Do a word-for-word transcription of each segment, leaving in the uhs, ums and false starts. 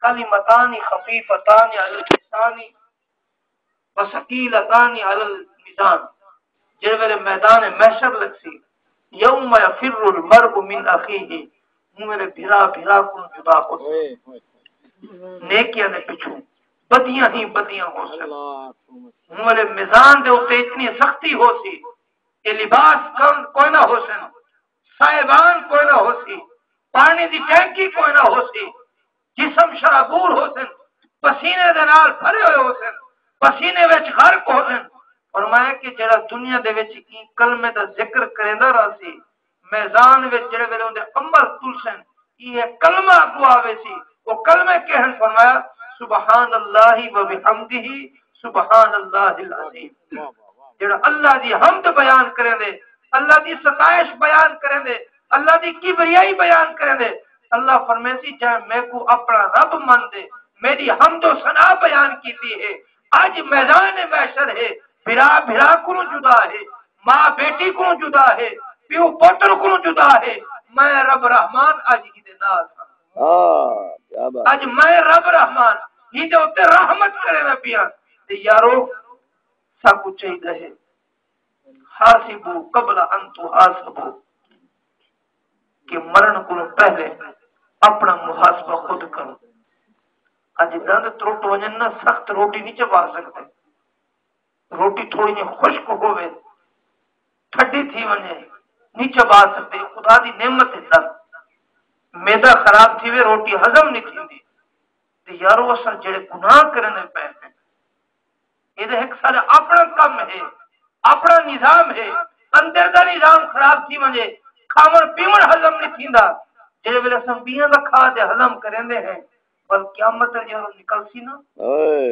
کلمتان خفیفتان علی اللسان وثقیلتان علی المیزان۔ جڑے ویلے میدان محشر لگسی، یوم یفر المرء من اخیہ، ہوں ویلے بھرا بھرا کوں جدا ہوسی۔ نیکیاں دے پچھوں بدیاں ہی بدیاں ہوسن۔ ہوں ویلے میزان دے اتے اتنی سختی ہوسی کہ لباس کم کوئی نہ ہوسن، سائبان کوئی نہ ہوسی، پانی دی ٹینکی کوئی نہ ہوسی، جسم شرابور ہوسن، پسینے دے نال بھرے ہوئے ہوسن، پسینے وچ غرق ہوسن۔ فرمایا کہ جڑا دنیا دے وچ ایں کلمے دا ذکر کریندا رہسی، میزان وچ جڑے ویلے اوندے عمل تلسن، ایہ کلمہ اگوں آویسی۔ او کلمے کہن؟ فرمایا، سبحان اللہ و بحمدہ، سبحان اللہ العظیم۔ جڑا اللہ دی حمد بیان کریندے، اللہ دی ستائش بیان کریندے، اللہ دی کبریائی بیان کریندے، اللہ فرمیسی، جے میکوں اپنا رب مندے، میری حمد و ثنا بیان کیتی ہے، اج میدان محشر ہے، بھرا بھرا کنوں جدا ہے، ماں بیٹی کنوں جدا ہے، پیو پتر کنوں جدا ہے، میں رب رحمان اج ایندے نال ہاں۔ ہاں، کیا بات۔ اج میں رب رحمان ایندے اتے رحمت کریندا پیاں۔ تے یارو، ساکوں چاہیدا ہے، حاسبوا قبل ان تحاسبوا، کہ مرن کولوں پہلے اپنا محاسبہ خود کرو۔ اج دند ترٹ ونجن نا، سخت روٹی نہیں چبا سکدے۔ روٹی تھوڑی جی خشک ہووے، ٹھڈی تھی ونجے، نہیں چبا سکدے۔ خدا دی نعمت ہے دند۔ معدہ خراب تھیوے، روٹی ہضم نہیں تھیندی۔ تے یارو، اساں جڑے گناہ کرنے پے ہیں، اے تے ہک ساݙا اپݨا کم ہے، اپݨا نظام ہے۔ اندر دا نظام خراب تھی ونڄے، کھاوݨ پیوݨ ہضم نہیں تھیندا۔ جیڑھے ویلے اساں ٻیاں دا کھا تے ہضم کریندے ہیں، ول قیامت دا جیڑھا نکلسی نا، اوئے۔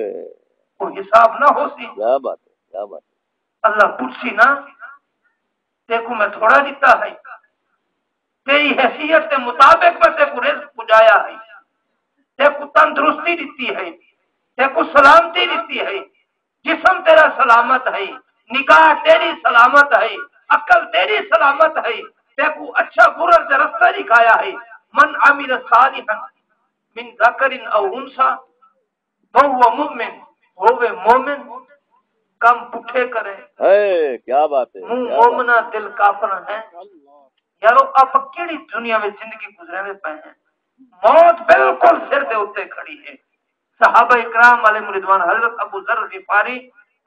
کوئی حساب نہ ہوسی۔ کیا بات ہے، کیا بات ہے۔ اللہ پچھسی نا، تیکوں میں تھوڑا ݙتا ہے؟ تیری حیثیت دے مطابق میں تیکوں رزق پڄایا ہے، تیکوں تندرستی ݙتی ہے، تیکوں سلامتی ݙتی ہے، جسم تیرا سلامت ہے، نگاہ تیری سلامت ہے، عقل تیری سلامت ہے، تیکوں اچھا برا دے رستہ ݙکھایا ہے۔ من عمل صالحا من ذکر او انثی وہو مؤمن، ہووے مومن، کم پٹھے کرے۔ ہے، کیا بات ہے، منہ کیا بات مومنہ، ہے۔ دل کافرہ ہے۔ یارو، آپ کیڑی دنیا وچ زندگی گزریندے پئے ہیں؟ موت بالکل سر دے اتے کھڑی ہے۔ صحابہ اکرام علیہم رضوان، حضرت ابو ذر غفاری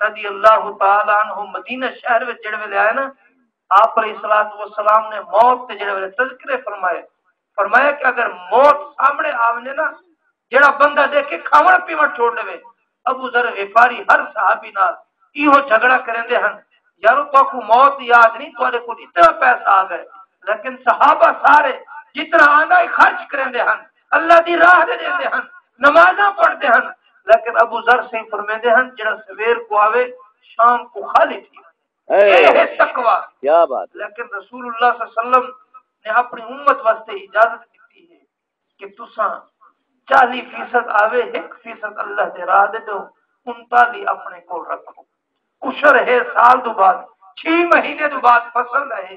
رضی اللہ تعالی عنہ مدینہ شہر وچ جڑے ویلے آئے نا، آپ علیہ الصلوۃ والسلام نے موت تے جڑے ویلے تذکرے فرمائے، فرمایا کہ اگر موت سامنے آ ونڄے نا، جیڑھا بندہ ݙیکھے کھاوݨ پیوݨ چھوڑ ݙیوے۔ ابو ذر غفاری ہر صحابی نال ایہو جھگڑا کریندے ہن، یارو، تہاکوں موت یاد نہیں، تہاݙے کول اتنا پیسہ آ ڳئے، لیکن صحابہ سارے جتنا آندا ہے خرچ کریندے ہن، اللہ دی راہ دے ݙیندے ہن، نمازاں پڑھدے ہن، لیکن ابو ذر سئیں فرمیندے ہن، جیڑھا سویر کوں آوے، شام کوں خالی تھی ونڄے۔ اے، اے ہے تقوی۔ کیا بات ہے۔ لیکن رسول اللہ صلی اللہ علیہ وسلم نے اپݨی امت واسطے اجازت ݙتی ہے کہ تساں چالیہہ فیصد آوے، ہک فیصد اللہ دے راہ دے ݙیو، انتالیہہ اپݨے کول رکھو۔ عشر ہے سال دو بعد، چھی مہینے دو بعد فصل ہے،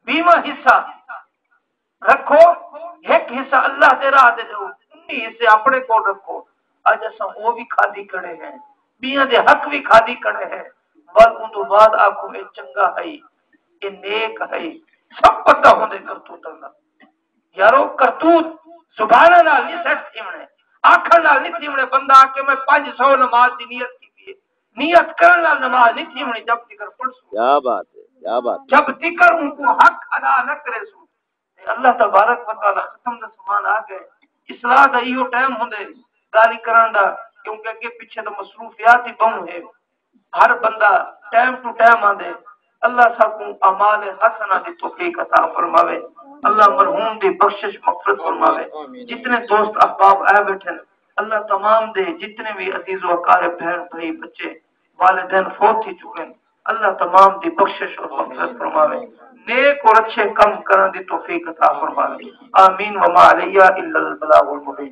ویہواں حصہ رکھو، ہک حصہ اللہ دے راہ دے ݙیو، انی حصے اپݨے کول رکھو۔ اڄ اساں او وی کھادی کھڑے ہیں، ٻیاں دے حق وی کھادی کھڑے ہیں، ول اوں توں بعد آکھو اے چنڳا ہئی، اے نیک ہئی، سب پتہ ہوندے کرتوتاں دا۔ یارو، کرتوت زباناں نال نہیں سیٹ تھیوݨے، آکھݨ نال نہیں تھیوݨے۔ بندہ آکھے میں پنج سو نماز دی نیت کیتی ہے، نیت کرݨ نال نماز نہیں تھیوݨی جب تکر پڑھسوں۔ کیا بات ہے، کیا بات ہے۔ جب تکر اوں کوں حق ادا نہ کریسوں۔ تے اللہ تبارک و تعالی، ختم دا سامان آ ڳئے، اصلاح دا ایہو ٹائم ہوندے ڳالھیں کرݨ دا، کیونکہ اڳے پچھے تاں مصروفیات ہی ٻہوں ہے۔ ہر بندہ ٹائم ٹو ٹائم آندے۔ اللہ ساکوں اعمال حسنہ دی توفیق عطا فرماوے۔ اللہ مرحوم دی بخشش مغفرت فرماوے۔ جتنے دوست احباب آئے بیٹھے ہیں، اللہ تمام دے جتنے بھی عزیز و اقارب، بہن، بھائی، بچے، والدین فوت تھی چکے ہیں، اللہ تمام دی بخشش اور مغفرت فرماوے۔ نیک اور اچھے کم کرن دی توفیق عطا فرماوے۔ آمین۔ وما علیہ الا البلاغ المبین۔